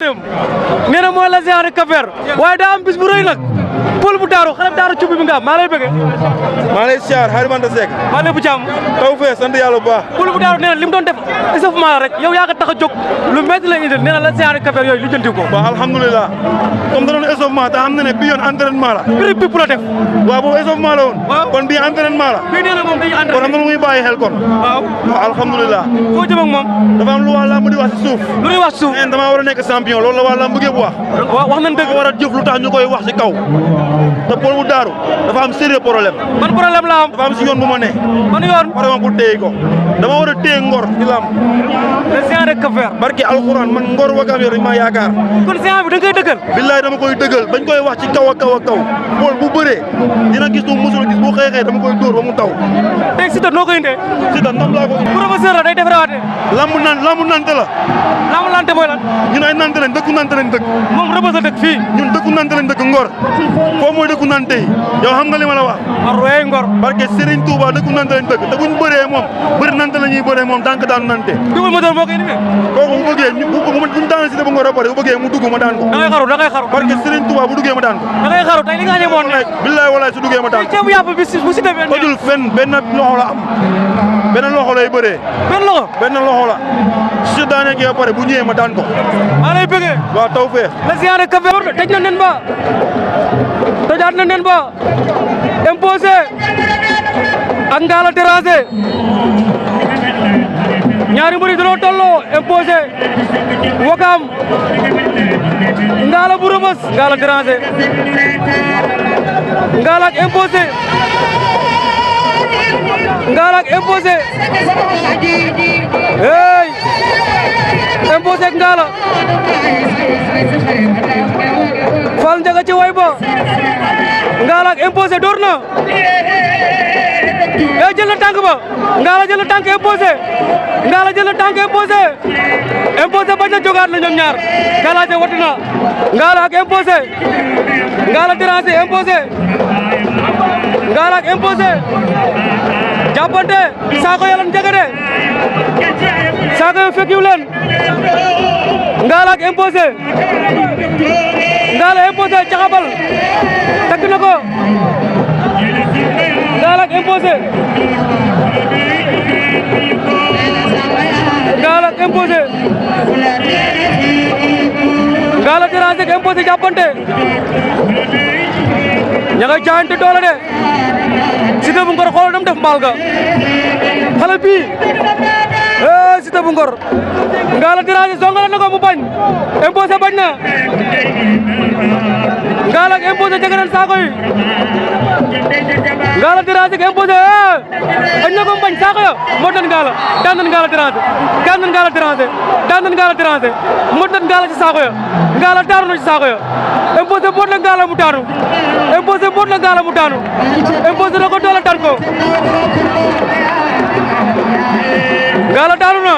nee na mooy la ziare Cap-Vert waaye daa am bis bu rëy nag pël bu daaru xale daaru cubbi bi nga am maa lay bëgg maa lay siyaar xarit Manta Seck maa lay bu jàmm taw fee sant yàlla bu baax pël bu daaru nee na li mu doon def échauffement la rek yow yaa ko tax a jóg lu métti la indil nee na la ziare Cap-Vert yooyu lu jënti ko waaw alhamdulilah comme da doon échauffement te xam na ne bii yoon entraînement la prix bi la def waaw boobu échauffement la woon kon bii entraînement la bii nee na moom dañuy kon am entraîné na lu muy bàyyi xel kon waaw waaw alhamdulilah foo jëm ak moom dafa am lu waa lamb di wax si suuf lu ñuy wax suuf neen damaa war a nekk champion loolu la waa lamb gépp wax wax nañ dëgg dafa war a jëf lu tax ñu koy wax si kaw te Paul bu daaru dafa am sérieux problème ban problème la am dafa am si yoon bu ma ne ban yoon vraiment pour téye ko dama war a téye ngor ci lamb la ziare Cap-Vert barki alxuraan man ngor wakaam yor dañ maa yaakaar kon ziare bi da nga koy dëggal billaay dama koy dëggal bañ koy wax ci kaw a kaw a kaw Paul bu bëree dina gis lu musul gis bu xeexee dama koy dóor ba mu taw tey Siteu noo koy indee si ta ndam laa ko professeur la day defarawaate lamb nante la lamb lante mooy lan ñun ay nante lañ dëkku nante lañ dëkk moom rëbës la dëkk fii ñun dëkku nante lañ dëkk ngor foofu mooy dëkku nante yi yow xam nga li ma la wax a roye ngor barke Serigne Touba dëkku nante lañ dëkk te buñ bëree moom bëri nante la ñuy bëree moom tànk daanu nante Double Moteur moo koy indi kooku bu bëggee buñ daanal si bu ngor a pare bu bëggee mu dugg ma daan ko da ngay xaru barke Serigne Touba bu duggee ma daan ko da ngay xaru tey li nga ñemoon ne billaay walaay su duggee ma daan ko ceebu yàpp bi bu Siteu bi tojul fenn benn loxo la am benn loxo lay bëree benn loxo benn loxo la su daanee kii ba pare bu ñëwee ma daan ko maa lay bëggee waaw taw fee la ziare Cap-Vert tëj na nen ba tëjaat na nen ba imposé ak Ngalla Déranger ñaari mbër yi dañoo tolloo imposé Wakam Ngalla bu Rebeuss Ngalla Déranger Ngalla ak imposé Ngalla ak imposé hey imposé ak Ngalla Fall Ndiaga ci way ba Ngalla ak imposé door na jël na tànk ba Ngalla jël na tànk imposé Ngalla jël na tànk imposé imposé bañ na jógaat na ñoom ñaar Ngalla ja watu na Ngalla ak imposé Ngalla Déranger imposé Ngalla ak imposé jàppante saako yàlla njëkk de saako yo fekkiw leen Ngalla ak imposé Ngalla imposé caxabal takk na ko Ngalla ak imposé Ngalla ak imposé Ngalla Déranger ak imposé jàppante ña ngay jaayante doole de Siteu bu Ngor xoolal dam def mbaal ga xale bii Siteu bu Ngor Ngalla Déranger songale na ko mu bañ imposé bañ na Ngalla ak imposé jege nañ saako yi Ngalla Déranger ak imposé bañ na ko mu bañ saako ya mot nañ Ngalla daan nañ Ngalla Déranger daan nañ Ngalla Déranger daan nañ Ngalla Déranger mot nañ Ngalla ci saako ya Ngalla daanu na ci saako ya imposé mot na Ngalla mu daanu imposé mot na Ngalla mu daanu imposé na ko doole daan ko Ngalla daanu na